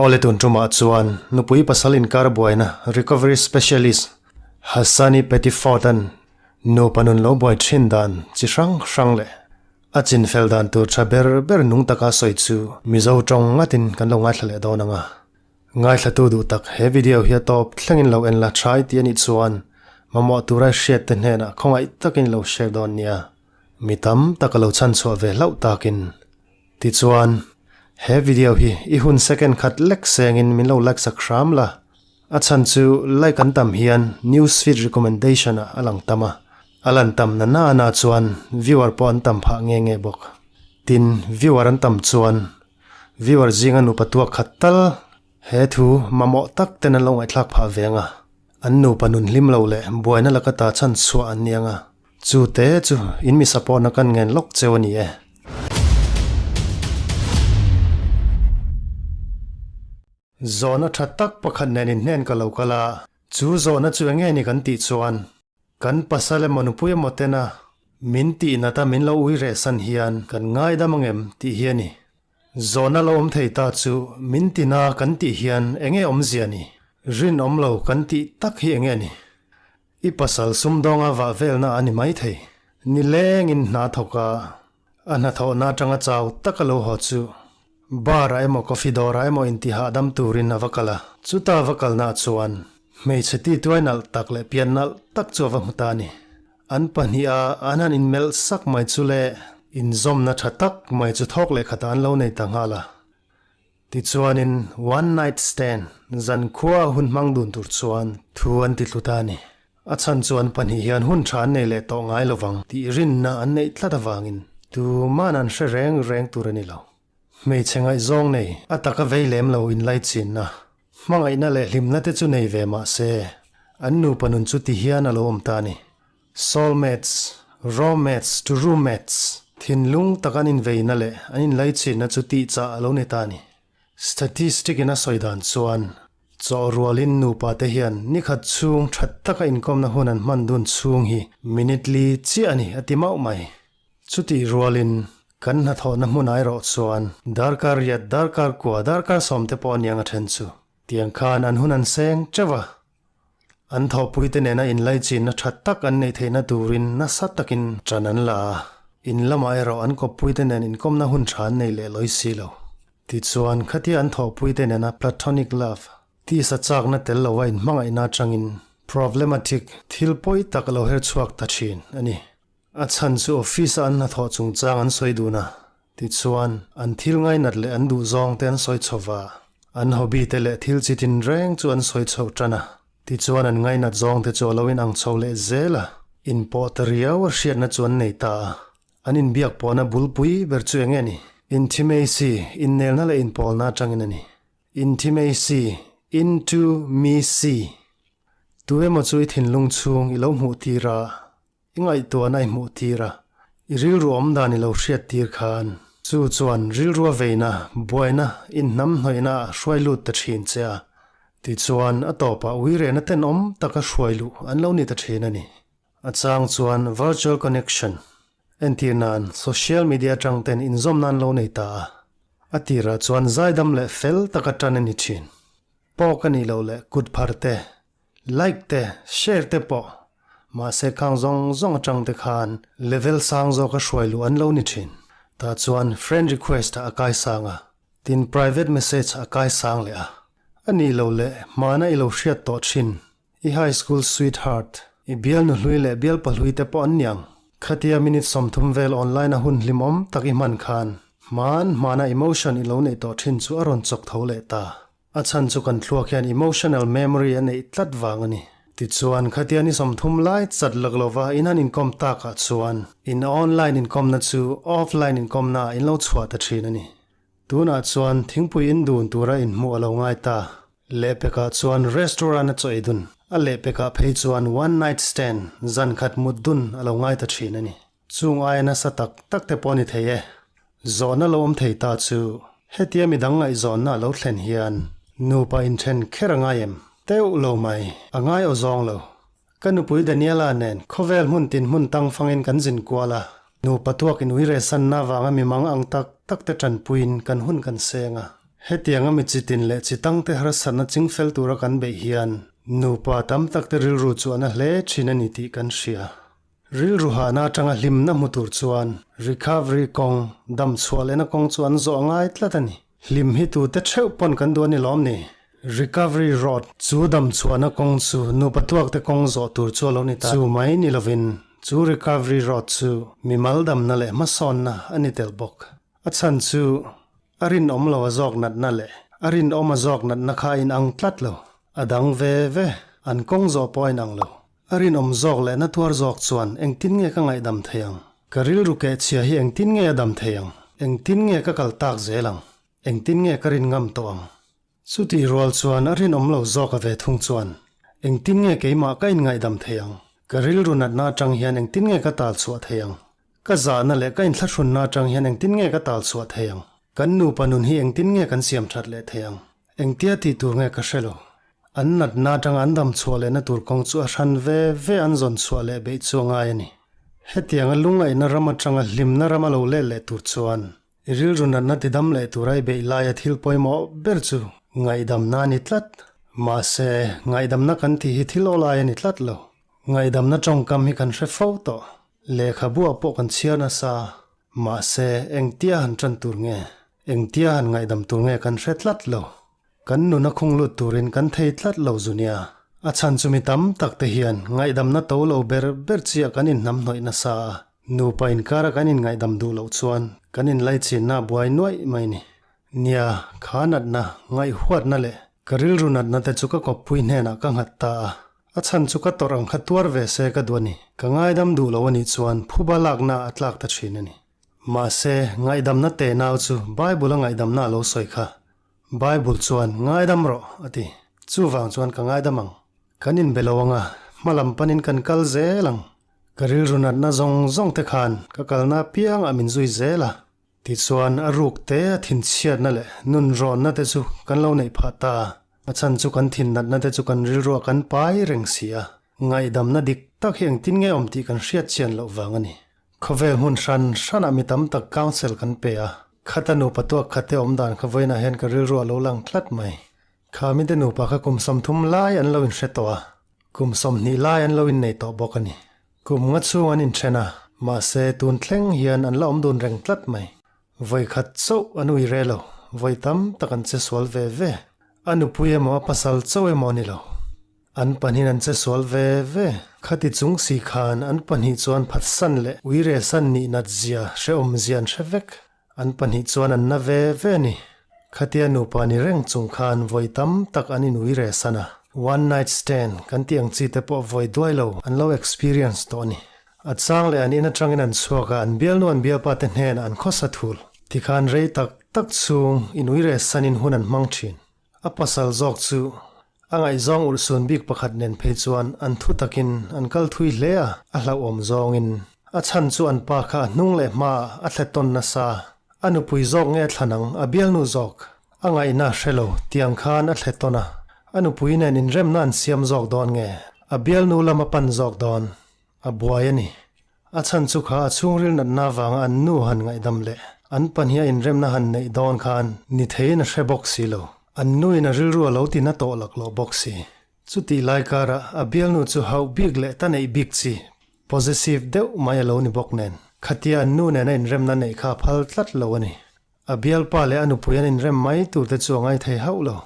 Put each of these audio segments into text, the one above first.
Awle tun tumah chuan nupui pasal inkar buaina recovery specialist Hassani Pettiford-a'n nupa nun lo buai thin dan chi hrang hrang leh a chinfel dan tur tha ber ber nung taka sawi chu Mizo tawng ngatin kan lo ngaithla leh dawn ang a. Ngaithlatu duh tak he video hi a tawp thlengin lo en la trai tih a nih chuan mamawh tura hriat te hnenah khawngaih takin lo share dawn nia. Mi tam tak a lo chhanchhuah ve hlauh takin. Tichuan, he video hi i hun second khat lek sengin min lo like sak hram la. A chhan chu like an tam hian news feed recommendation ah a lang tam a, a lan tam na na na chuan viewer pawh an tam phah nge nge bawk. Tin, viewer an tam chuan viewer zinga nupa tuak khat tal he thu mamawh tak ten an lo ngaihthlak phah ve ang a, an nupa nun hlim lo leh buaina laka ta chhan chhuah an ni ang a. Chu te chu in mi support na kan ngen lawk cheu a ni e. Zawhna tha tak pakhat nen in hnen ka lo kal a, chu zawhna chu enge ni kan tih chuan kan pasal emaw nupui emaw tena min tih nat a min lo ui reh san hian kan ngaidam angem tih hi a ni. Zawhna lo awm thei ta chu min tina kan tih hian enge awmzia ni? Rinawm lo kan tih tak hi enge ni? I pasal sumdawnga vah velna a ni maithei. Nilengin hna thawk a, a hnathawhna atanga chau taka lo haw chu bar ah emaw coffee dawr ah emaw inti hahdam turin a va kal a. Chuta va kalna chuan hmeichhe tituai nalh tak leh pian nalh tak chu a va hmu ta a ni. An pahniha an han inmelh sak mai chu leh inzawmna tha tak mai chu thawk leh khatah an lo nei ta nghal a. Tichuanin one night stand, zan khua hun hmang dun tur chuan thu an ti tlu ta a ni. A chhan chu an pahnih hian hun tha an nei leh tawh ngai lovang tih rinna an neih tlat avangin tuman an hre reng reng tur a ni lo. Hmeichhe ngaihzawng nei, a taka vei lem lo inlaichinna, hmangaihna leh hlimna te chu nei ve mah se, an nupa nun chu ti hian a lo awm ta a ni. Soulmates, Rawmates to Roommates, thinlung tak an inveina leh an inlaichinna chu tihchah a lo ni ta a ni. Statistic in a sawi dan chuan, chaw rualin nupa te hian nikhat chhung tha taka inkawmna hun an hman dun chhung hi minute li chiah a ni a ti mauh mai. Chutih rualin kan hnathawhna hmun airawh chuan darkar riat, darkar kua, darkar sawmte pawh a niang a then chu. Tiang khan an hun an seng teuh a. An thawhpuite nena inlaichinna tha tak an neih theihna turin nasa takin ṭan an la a, in lamah erawh an kawppuite nen inkawmna hun ṭha an nei leh lawi si lo. Tichuan, khatia an thawhpuite nena platonic love, tisa chakna tel lova inhmangaihna aṭangin problematic thil pawi tak a lo her chhuak ta ṭhin a ni. A chhan chu office-a an hnathawh chungchang an sawi dun a, tichuan, an thil ngainat leh an duhzawng te an sawi chho va, an hobby te leh thil chi tinreng chu an sawi chho tan a, tichuan an ngainat zawng te chu a lo inang chho leh zel a, inpawh ta riau a hriatna chu an nei ta a, an inbiak pawhna bulpui ber chu eng nge ni? Intimacy, innelna leh inpawlna atangin a ni. Intimacy, into me see. Tu emaw chu i thinlung chhung i lo hmuh tir a, I ngaihtuahna i hmuh tir a, i rilru awm dan i lo hriat tir khan chu chuan rilrua veina, buaina, inhnam hnawihna a hruai lut ta thin che a, tichuan a tawpah uirehna tenawm taka hruai luh an lo ni ta thin a ni. A chang chuan virtual connection, entir nan social media atang ten inzawmna an lo nei ta a, a tirah chuan zaidam leh fel taka tan a ni thin. Pawk a nih loh leh kut phar te, Like te, share te pawh mahse khang zawng zawng atang te khan level sang zawk a hruai luh an lo ni thin. Tah chuan friend request ah a kai sang a, tin private message a kai sang leh a. A nih loh leh hmana i lo hriat tawh thin, i high school sweetheart, i bialnu hlui leh bialpa hlui te pawh an niang. Khatia minute 30 vel online a hun hlimawm tak i hman khan hman hmana emotion i lo neih tawh thin chu a rawn chawk tho leh ta. A chhan chu kan thluak hian emotional memory a neih tlat vang a ni. Tichuan, khatia ni 30 lai chat lak lova in han inkawm takah chuan in online inkawmna chu offline inkawmnaah in lo chhuah ta thin a ni. Tunah chuan thingpui in dun tura inhmuh a lo ngai ta. Lehpekah chuan restaurant a chaw ei dun, a lehpekah phei chuan one night stand, zan khat mut dun a lo ngai ta thin a ni. Chung aia nasa tak tak te pawh a ni thei e. Zawhna lo awm thei ta chu hetia midang ngaihzawnna a lo thlen hian nupa inthen kher a ngai em? Teuh lo mai, a ngai aw zawng lo. Ka nupui Daniela nen khawvel hmun tin hmun tang fangin kan zin kual a, nupa tuak in uire sanna avanga mi mang ang tak tak te tanpuiin kan hun kan seng a. Hetianga mi chitin leh chi tangte harsatna chingfel tura kan beih hian nupa tam takte rilru chu a na hle thin a ni tih kan hria. Rilru hahna atanga hlimna hmu tur chuan recovery kawng, dam chhuah lehna kawng chu an zawh a ngai tlat a ni. Hlim hi tute theuh pawn kan duh a ni lawm ni? Recovery road chu dam chhuahna kawng chu nupa tuakte kawng zawh tur chu a lo ni ta. Chu mai ni lovin chu recovery road chu mimal damna leh hmasawnna a ni tel bawk. A chhan chu a rinawm lo a zawk natna leh a rinawm a zawk natna kha a inang tlat lo. A dang ve ve, an kawng zawh pawh a inang lo. A rinawm zawk leh na tuar zawk chuan engtin nge ka ngaihdam thei ang? Ka rilru kehchhia hi engtin nge a dam thei ang? Engtin nge ka kal tak zel ang? Engtin nge ka rin ngam tawh ang? Chutih rual chuan a rinawm lo zawk a ve thung chuan, Engtin nge keimah ka inngaihdam thei ang? Ka rilru natna atang hian engtin nge ka tal chhuah thei ang? Ka zahna leh ka inthlahrunna atang hian engtin nge ka tal chhuah thei ang? Kan nupa nun hi engtin nge kan siam that leh thei ang? Engtia tih tur nge ka hre lo. An natna atanga an dam chhuah lehna tur kawng chu a hran ve ve an zawn chhuah leh beih chu a ngai a ni. Hetianga lungaihna ram atanga hlimna ram a lo let leh tur chuan I rilru natna tidam leh tura i beih laia thil pawimawh ber chu ngaihdamna a ni tlat. Mahse, ngaihdamna kan tih hi thil awlai a ni tlat lo. Ngaihdamna tawngkam hi kan hre fo tawh. Lehkhabuah pawh kan chhiar nasa. Mahse, engtia han tan tur nge? Engtia han ngaihdam tur nge kan hre tlat lo. Kan nuna khung lut turin kan thei tlat lo zu nia. A chhan chu mi tam tak te hian ngaihdamna to lo ber ber chiah kan inhnamhnawih nasa a, nupa inkara kan inngaihdam duh loh chuan kan inlaichinna a buai nuaih mai ni. Nia, kha natna, ngaihhuatna leh ka rilru natna te chu ka kawppui hnenah ka nghat ta a. A chhan chu ka tawrh ang kha tuar ve se ka duh a ni. Ka ngaidam duh lo a nih chuan phuba lakna a tlak ta thin a ni. Mahse, ngaihdamna tenau chu Bible-a ngaihdamna a lo sawi kha. Bible chuan, Ngaidam rawh, a ti. Chuvang chuan ka ngaidam ang. Kan inbe lo ang a, hma lam panin kan kal zel ang. Ka rilru natna zawng zawng te khan ka kalna apiangah min zui zel a. Tichuan, a ruk te, a thinchhiatna leh nunrawnna te chu kan lo neih phah ta. A chhan chu kan thin natna te chu kan rilruah kan pai reng si a. Ngaihdamna dik tak hi engtin nge awm tih kan hriat chian loh vang a ni. Khawvel hmun hran hranah mi tam tak council kan pe a, khata nupa tuak khate awm dan kha vawiinah hian ka rilru a lo lang tlat mai. Kha mite nupa kha kum 30 lai an lo inhre tawh a, kum 20 lai an lo innei tawh bawk a ni. Kum nga chhung an inthen a, mahse tun thleng hian an la awm dun reng tlat mai. Vawi khat chauh an ui re lo, vawi tam tak an che sual ve ve. A nupui emaw a pasal chauh emaw ni lo. An pahnihin an che sual ve ve. Khati chung si khan an pahnih chuan phatsan leh uire san nih nat zia hrehawm zia an hre vek. An pahnih chuan an na ve ve a ni. Khatia nupa ni reng chung khan vawi tam tak an in uire san a. One night stand kan tih ang chi te pawh vawi duai lo an lo experience tawh a ni. A chang leh an in atangin an chhuak a, an bialnu an bialpa te hnenah an khawsa thul. Tikhan rei tak tak chhung in uire sanin hun an hmang thin. A pasal zawk chu a ngaihzawng urhsun bik pakhat nen phei chuan an thu takin an kal thui hle a, a hlauhawm zawngin a chhan chu an pa kha a hnung leh hmaah a thle tawn nasa. A nupui zawk nge thlan ang, a bialnu zawk? A ngaihna a hre lo, tiang khan a thle tawn a, a nupui nen inremna an siam zawk dawn nge, a bialnu lam a pan zawk dawn? A buai a ni. A chhan chu kha a chhungril natna avanga an nu han ngaihdam leh an pahniha inremna han neih dawn khan ni theiin a hre bawk si lo. An nuin a rilru a lo ti na tawh laklawh bawk si. Chutih lai karah a bialnu chu hauh bik leh ta neih bik chi, possessive deuh mai a lo ni bawk nen, khatia an nu nena inremna neih kha a phal tlat lo a ni. A bialpa leh a nupui an inrem mai tur te chu a ngai thei hauh lo.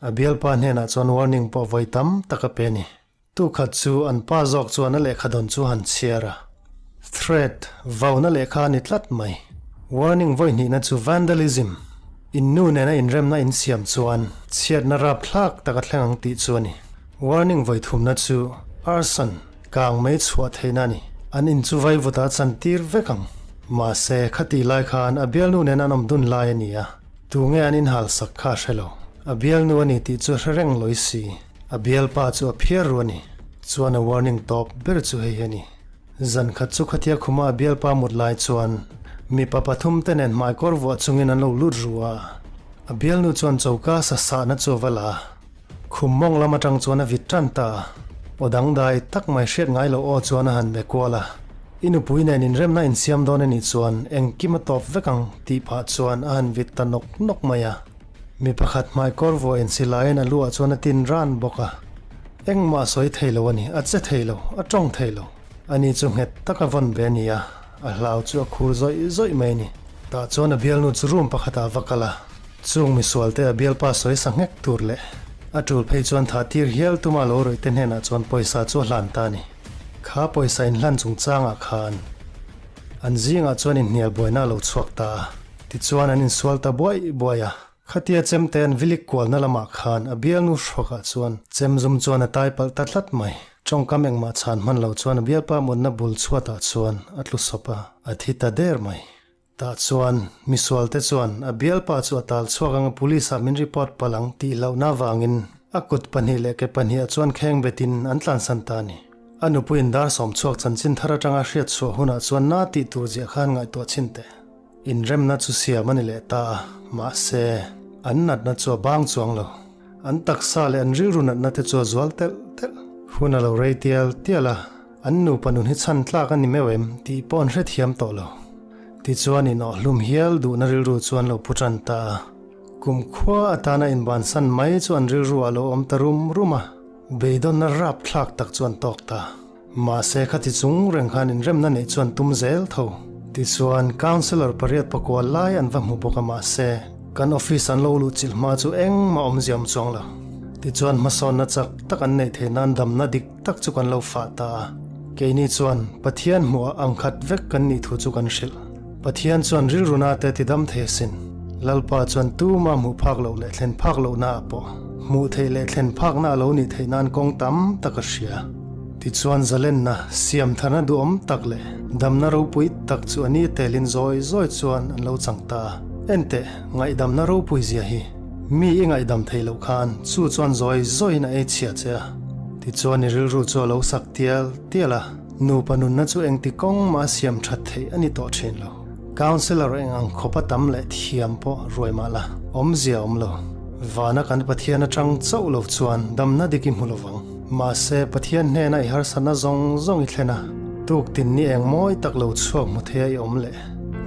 A bialpa hnenah chuan warning pawh vawi tam tak a pe a ni. Tukhat chu an pa zawk chuan a lehkha dawn chu han chhiar a. Threat, vauna lehkha a ni tlat mai. Warning vawi hnihna chu vandalism, in nu nena inremna in siam chuan chhiatna rapthlak tak a thleng ang tih chu a ni. Warning vawi thumna chu arson, kang mei chhuah theihna a ni. An in chu vaivutah a chantir vek ang. Mahse, khatih lai khan a bialnu nena an awm dun lai a ni a. Tunge an inhalsak kha a hre lo. A bialnu a ni tih chu a hre reng lawi si. A bialpa chu a phiar ru a ni. Chuan a warning tawp ber chu hei hi a ni. Zan khat chu khatia khuma a bialpa mut lai chuan mipa pathum te nen hmaikawr vuah chungin an lo lut ru a. A bialnu chuan choka sa sahna chu a va la a. Khum mawng lam atang chuan a vit tan ta a. Aw dangdai tak mai hriat ngai loh aw chuan a han be kual a. I nupui nen inremna insiam dawn a nih chuan engkim a tawp vek ang tih phah chuan a han vit ta nawk nawk mai a. Mi pakhat hmaikawr vuahin silaiin a luah chuan a tin ran bawk a. Engmah a sawi thei lo a ni, a che thei lo, a tawng thei lo. Ani chu nghet taka vawn ve a ni a, a hlau chu a khur zawih zawih mai a ni. Tah chuan a bialnu chu room pakhatah a va kal a, chung misualte a bialpa sawi sa nghek tur leh a tul phei chuan thah tir hial tuma lo rawihte hnenah chuan pawisa chu a hlan ta a ni. Kha pawisa inhlan chungchangah khan an zingah chuan inhnial buaina a lo chhuak ta a, tichuan an insual ta buaih buaih a. Khatia chemte an vilik kualna lamah khan a bialnu hrawkah chuan chem zum chuan a tai palh ta tlat mai. Tawngkam engmah chhan hman lo chuan a bialpa mutna bul chhuatah chuan a tlu sawp a, a thi ta der mai. Tah chuan misualte chuan a bialpa chu a tal chhuak anga police ah min report palh ang tih hlauhna avangin a kut pahnih leh ke pahniha chuan kheng betin an tlansan ta a ni. A nupuiin dar sawm chhuak chanchin thar atanga hriat chhuah hunah chuan na tih tur ziah khan ngaihtuah chhin teh. Inremna chu siam a ni leh ta a, mahse, an natna chu a bang chuang lo. An taksa leh an rilru natna te chu a zual telh telh. Hun a lo rei tial tial a, an nupa nun hi chhan tlak a ni meuh em tih pawh an hrethiam tawh lo. Tichuan inawhhlum hial duhna rilru chu an lo pu tan ta a. Kum khua atana inbansan mai chu an rilru ah lo awm ta rum rum a, beidawnna rapthlak tak chu an tawk ta. Mahse khati chung reng khan inremna neih chuan tum zel tho. Tichuan Councillor pariat pakua lai an va hmu bawk a mahse kan office an lo luh chilh hma chu engmah awmzia awm chuang lo. Tichuan hmasawnna chak tak an neih theih nan damna dik tak chu kan lo fah ta a. Keini chuan Pathian hmuhah angkhat vek kan nih thu chu kan hrilh. Pathian chuan rilruna te ti dam thei asin. Lalpa chuan tuma hmuh phak loh leh thlen phak lohna ah pawh hmuh theih leh thlen phakna a lo nih theih nan kawng tam tak a hria. Tichuan zalenna, siamtharna duhawm tak leh damna ropui tak chu a ni telin zawi zawi chuan an lo chang ta a. Enteh, ngaihdamna ropui zia hi mi i ngaihdam thei loh khan chu chuan zawi zawiin a ei chhia che a. Tichuan i rilru chu a lo sak tial tial a. Nupa nunna chu engti kawng mah a siam that theih a ni tawh thin lo. Councillor eng ang khawp a tam leh thiam pawh ruai mah la, awmzia a awm lo. Vana kan Pathian atang chauh lo chuan damna dik i hmu lo vang. Mahse, Pathian hnena i harsatna zawng zawng i thlen a, tuktin ni eng mawi tak lo chhuak hmu theia i awm leh.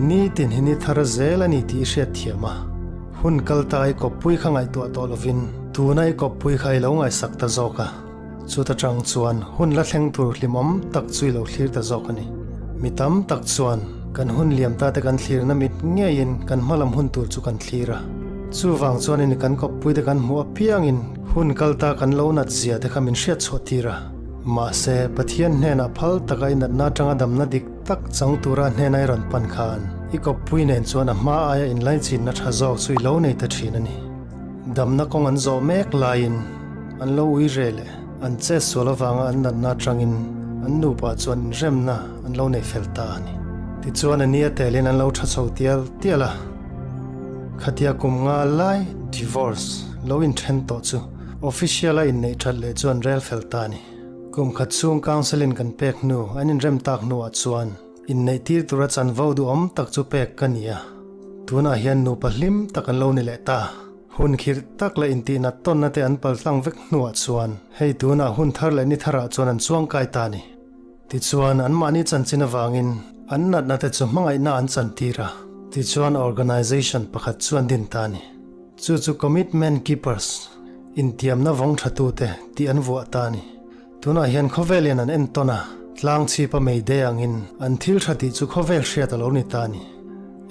Nitin hi ni thar zel a ni tih i hriat thiam a. Hun kal ta i kawppui kha ngaihtuah tawh lovin, tuna i kawppui kha i lo ngaihsak ta zawk a. Chuta tang chuan hun la thleng tur hlimawm tak chu i lo thlir ta zawk a ni. Mi tam tak chuan kan hun liam ta te kan thlirna mit ngeiin kan hmalam hun tur chu kan thlir a. Chuvang chuanin kan kawppuite kan hmuh apiangin hun kal ta kan lo nat zia te kha min hriat chhuah tir a. Mahse, Pathian hnenah phal taka i natna atanga damna dik tak chang tura hnena i rawn pan khan i kawppui nen chuan a hma aia inlaichinna tha zawk chu i lo nei ta thin a ni. Damna kawng an zawh mek laiin an lo ui re leh an chet sual avanga an natna atangin an nupa chuan inremna an lo nei fel ta a ni. Tichuan a nia telin an lo tha chho tial tial a, khatia kum nga lai divorce lo inthen tawh chu official a inneih that leh chu an rel fel ta a ni. Kum khat chhung counselling kan pek hnu an inrem tak hnuah chuan inneih tir tura chanvo duhawm tak chu pek ka ni a. Tunah hian nupa hlim tak an lo ni leh ta. Hun khirh tak leh intihnat tawnna te an paltlang vek hnuah chuan hei tunah hun thar leh ni tharah chuan an chuangkai ta a ni. Tichuan anmahni chanchin avangin an natna te chu hmangaihna an chantir a, tichuan organization pakhat chu an din ta a ni. Chu chu Commitment Keepers, intiamna vawng thatute, tih an vuah ta a ni. Tunah hian khawvel in an entawn a, tlang chhip a mei de angin an thil tha tih chu khawvel hriat a lo ni ta a ni.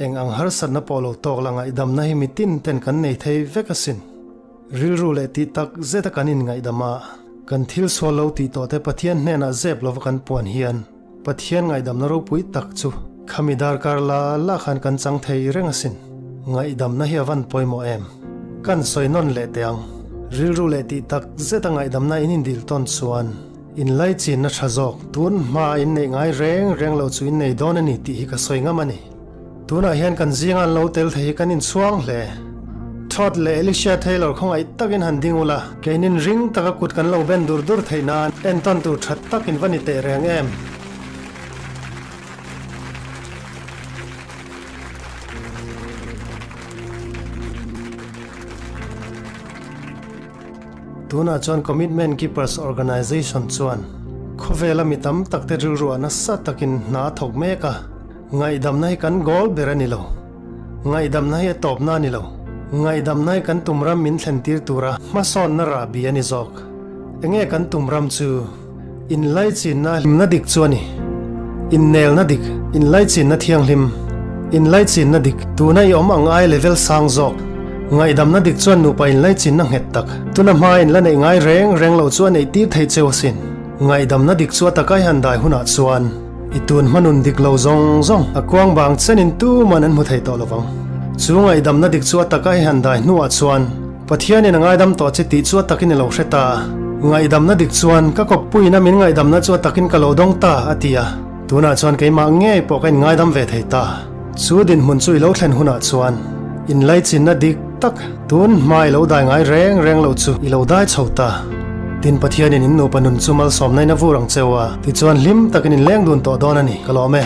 Eng ang harsatna pawh lo tawk la ngaihdamna hi mitin ten kan nei thei vek asin. Rilru leh tih tak zet a kan inngaihdam a, kan thil sual lo tih tawh te Pathian hnenah zep lova kan puan hian Pathian ngaihdamna ropui tak chu khami darkar la la khan kan chang thei reng asin. Ngaihdamna hi a van pawimawh em? Kan sawi nawn leh teh ang. Rilru leh tih tak zet a ngaihdamna in indil tawn chuan inlaichinna tha zawk tun hma in neih ngai reng reng lo chu in nei dawn a ni tih hi ka sawi ngam a ni. Tunah hian kan zinga an lo tel thei hi kan inchhuang hle. Todd leh Alicia Taylor khawngaih takin han ding ula, keinin ring taka kut kan lo ben dur dur theih nan entawn tur tha takin va ni teh reng em? Tunah chuan Commitment Keepers Organization chuan khawvela mi tam takte rilruah nasa takin hna a thawk mek a. Ngaihdamna hi kan goal ber a ni lo. Ngaihdamna hi a tawpna a ni lo. Ngaihdamna hi kan tum ram min thlen tir tura hmasawnna rahbi a ni zawk. Enge kan tum ram chu? Inlaichinna hlimna dik chu a ni. Innelna dik, inlaichinna thianghlim, inlaichinna dik, tuna i awm ang ai level sang zawk. Ngaihdamna dik chuan nupa inlaichinna nghet tak, tuna hma in la neih ngai reng reng lo chu a neih tir thei cheu asin. Ngaihdamna dik chu a taka i han dai hunah chuan i tun hmanun dik lo zawng zawng a kuang bang chenin tuman an hmu thei tawh lovang. Chu ngaihdamna dik chu a taka i han dai hnuah chuan Pathianin a ngaidam tawh che tih chu a takin i lo hre ta a. Ngaihdamna dik chuan ka kawppuiin a min ngaihdamna chu a takin ka lo dawng ta a ti a. Tunah chuan keimah ngei pawh ka inngaidam ve thei ta. Chu dinhmun chu i lo thlen hunah chuan inlaichinna dik tak tun hma i lo dai ngai reng reng loh chu i lo dai chho ta. Tin Pathianin in nupa nun chu malsawmna in a vur ang cheu a, tichuan hlim takin in leng dun tawh dawn a ni, ka lawm e.